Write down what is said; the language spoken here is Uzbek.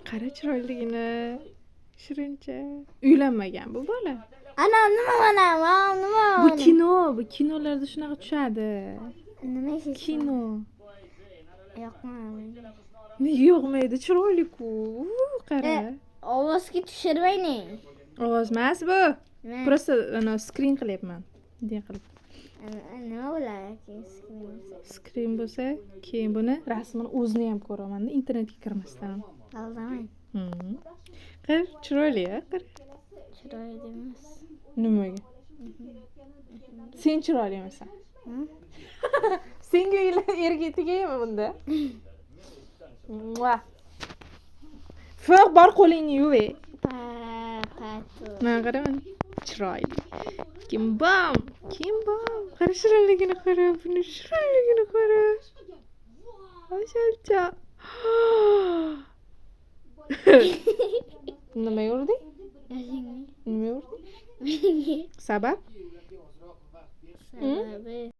Qara chiroyligini. Shirincha. Uylanmagan bu bola. Ana nima, mana nima? Bu kino, bu kinolarda shunaqa tushadi. Nima ish? Kino. Yoqmaydi. Nega yoqmaydi? Chiroyli-ku. Qara. Ovozga tushirmang. Ovoz emas bu. Nima? Просто ana скрин qilyapman. Bunday qilib. Nima bo'ladi keyin скрин bo'lsa? Скрин bo'lsa, keyin buni rasmini o'zini ham ko'raman internetga kirmasdan. Aldamang. Qara, chiroyli, a, qara. Chiroyli emas. Nimaga? Sen chiroyli emassan. Hı? Senga erga tegaymi bunda? Mua. Fiq, bor qo'lingni yuv. Ey. Pa patu. Mana qara, mana. Chiroyli. Kim bam? Kim bam? Qara shirinligini, qara, buni shirinligini qara. Asalcha. Nimaga urding? Yoshingni. Nimaga urding? Sabab? Sababi.